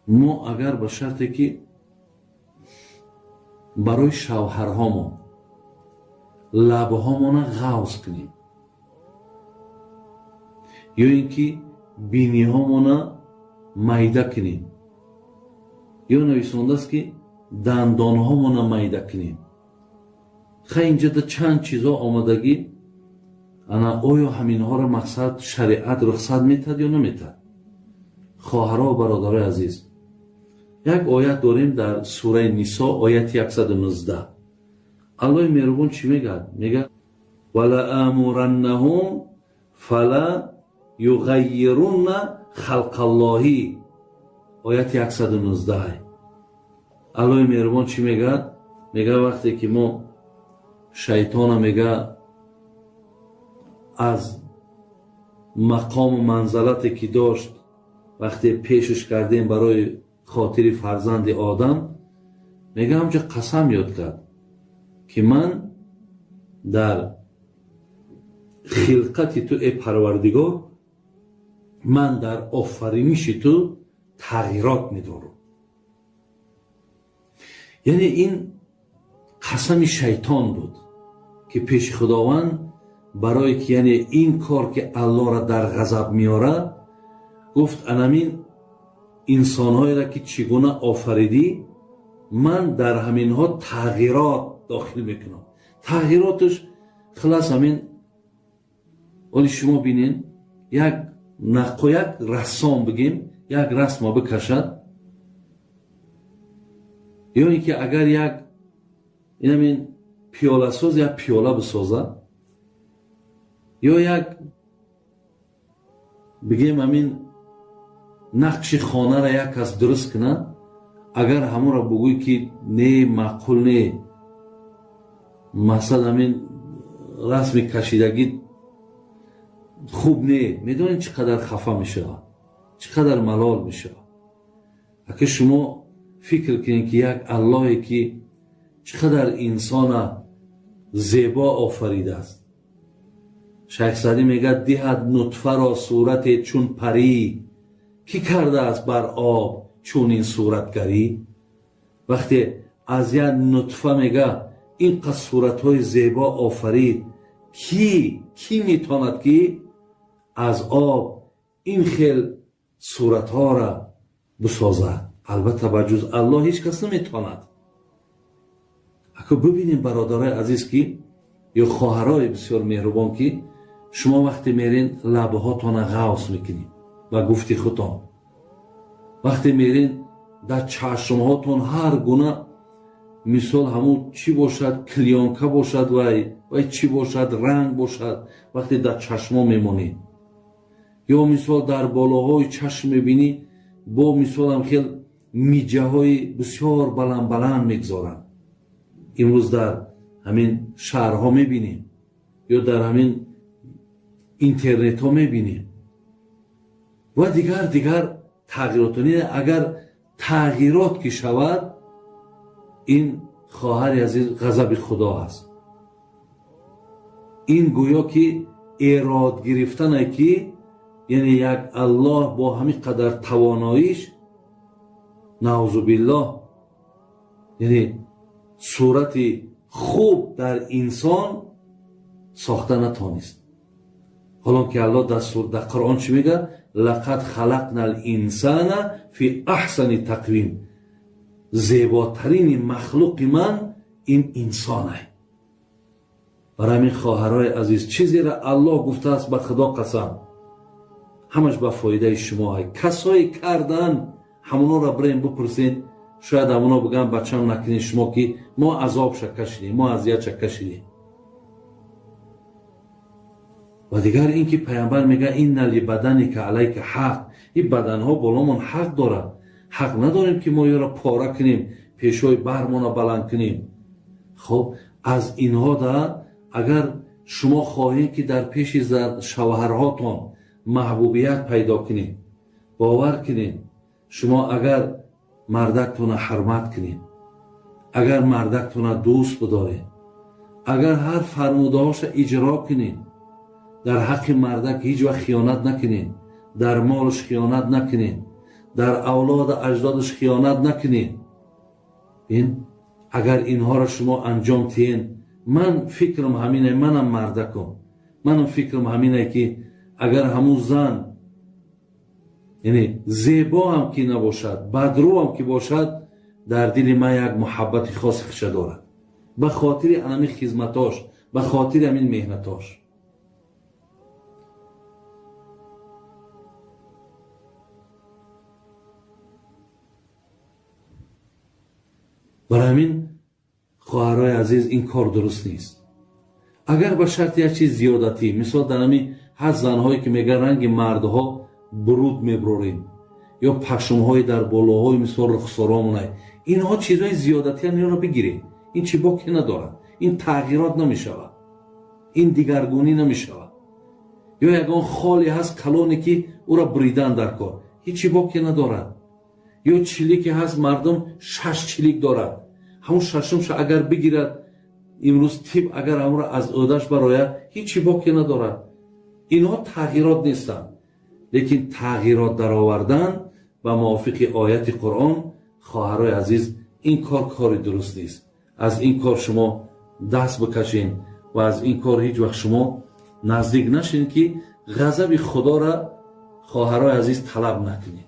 Мо агар ба шарте ки барои шавҳарҳомон лабҳомона ғавз кунем ё ин ки биниҳомона майда кунем, ё нависондааст ки дандонҳомона майда кунем, хай, инҷода чанд чизо омадагӣ. Ана, оё ҳаминҳоро, мақсад, шариат рухсат метаҳад ё наметаҳад? Хоҳаро, бародарои азиз, як оят дорем дар сураи Нисо, ояти 119. Аллоҳи меҳрубон чӣ мегӯяд? Мегӯяд: ولآمرنهم فليغيرن خلق الله. Ояти 119. Аллоҳи меҳрубон чӣ мегӯяд? Мегӯяд, вақте ки мо шайтона, мега, аз мақому манзалате ки дошт, вақте пешаш кардем барои хотири фарзанди Одам, мега, ҳамҷо қасам ёд кард, ки ман дар хилқати ту, э Парвардигор, ман дар офариниши ту тағйирот медорам. Яъне ин қасами шайтон буд, ки пеши Худованд, барое ки, яъне, ин кор ки Аллоҳро дар ғазаб меорад, гуфт: анамин инсонҳоеро ки чӣ гуна офаридӣ, ман дар ҳаминҳо тағйирот дохил мекунам. Тағйироташ, хулас, ҳамин оли шумо бинен, як наққо, як рассом, бигем, як расма бикашад, ё ин ки агар як инамин пиёласоз як пиёла бисозад, ё як, бигем, ҳамин нақши хонаро як кас дуруст кунад, агар ҳамонро бугӯй, ки не, маъқул не, масалан, ҳамин расми кашидагӣ хуб не, медонед, чӣ қадар хафа мешавад, чӣ қадар малол мешавад? Ака, шумо фикр кунед, ки як Аллоҳе ки чӣ қадар инсона зебо офаридааст. Шайх Саъдӣ мегӯяд: диҳад нутфаро сурате чун парӣ, кӣ кардааст бар об чунин суратгарӣ? Вақте аз як нутфа, мега, ин қад суратҳои зебо офарид, кӣ метавонад, ки аз об ин хел суратҳоро бисозад? Албатта, ба ҷуз Аллоҳ ҳеҷ кас наметавонад. Ако бибинем, бародарои азиз, ки ё хоҳарои бисёр меҳрубон, ки шумо вақте мерен, лабҳотона ғавс мекунед, ба гуфти худтон, вақте мерен, дар чашмҳотон ҳар гуна, мисол, ҳамун чӣ бошад, клеёнка бошад, вай чӣ бошад, ранг бошад, вақте дар чашмо мемонед, ё мисол, дар болоҳои чашм мебинӣ, бо мисолам хел миҷаҳои бисёр баланд-баланд мегузоранд. Имрӯз дар ҳамин шаҳрҳо мебинем ё дар ҳамин интернетҳо мебинем ва дигар тағйирот. Агар тағйирот ки шавад, ин, хоҳари азиз, ғазаби Худо аст. Ин гӯё ки эрод гирифтане, ки яъне як Аллоҳ бо ҳамин қадар тавоноиш, наъузубиллоҳ, яъне сурати хуб дар инсон сохта натонист. Ҳолон ки Аллоҳ дар Қуръон чӣ мегӯяд? لقد خلقنا الإنسان في أحسن تقويم. Зеботарини махлуқи ман ин инсоне. Барои ҳамин, хоҳарои азиз, чизеро Аллоҳ гуфтааст, ба Худо қасам, ҳамаш ба фоидаи шумо. Касое кардан, ҳамонҳоро бирем бипурсед, шояд ҳамонҳо бигӯянд: бачам, накунед шумо, ки мо азобша кашидем, мо азиятша кашидем. Ва дигар ин ки пайғамбар мегӯяд: إن لبدنك عليك حق. Ин баданҳо боломон ҳақ дорад. Ҳақ надорем, ки мо ёро пора кунем, пешои бармона баланд кунем. Хоб, аз инҳо да агар шумо хоҳед, ки дар пеши шавҳарҳотон маҳбубият пайдо кунед, бовар кунед, шумо агар мардактона ҳурмат кунед, агар мардактона дӯст бидоред, агар ҳар фармудаҳоша иҷро кунед, дар ҳаққи мардак ҳеҷ вақт хиёнат накунед, дар молаш хиёнат накунед. Дар авлоду аҷдодаш хиёнат накунед. Ин агар инҳоро шумо анҷом тиҳен, ман фикрам ҳамине, манам мардакум, манам фикрам ҳамине, ки агар ҳамун зан, яъне зебо ҳам ки набошад, бадрӯ ҳам ки бошад, дар дили ман як муҳаббати хоси хиша дорад, ба хотири анами хизматош, ба хотири ҳамин меҳнатош. Барои ҳамин, хоҳарои азиз, ин кор дуруст нест. Агар ба шарти як чиз зиёдатӣ, мисол дар ҳамин ҳаст занҳое, ки мегӯянд, ранги мардҳо буруд меброрем ё пашмҳои дар болоҳои, мисол, рухсоромонай, инҳо чизҳои зиёдатиан, инро бигиред, ин чӣ боке надорад, ин тағйирот намешавад, ин дигаргунӣ намешавад. Ё ягон холе ҳаст калоне, ки ӯро буридан дар кор, ҳеҷ боке надорад. Ё чилике ҳаст, мардум шаш чилик дорад, ҳамун шашумша агар бигирад, имрӯз тиб агар ҳамонро аз ӯдаш барояд, ҳеҷ боке надорад. Инҳо тағйирот нестанд. Лекин тағйирот даровардан ба мувофиқи ояти Қуръон, хоҳарои азиз, ин кор кори дуруст нест. Аз ин кор шумо даст бикашен ва аз ин кор ҳеҷ вақт шумо наздик нашен, ки ғазаби Худоро, хоҳарои азиз, талаб накунед.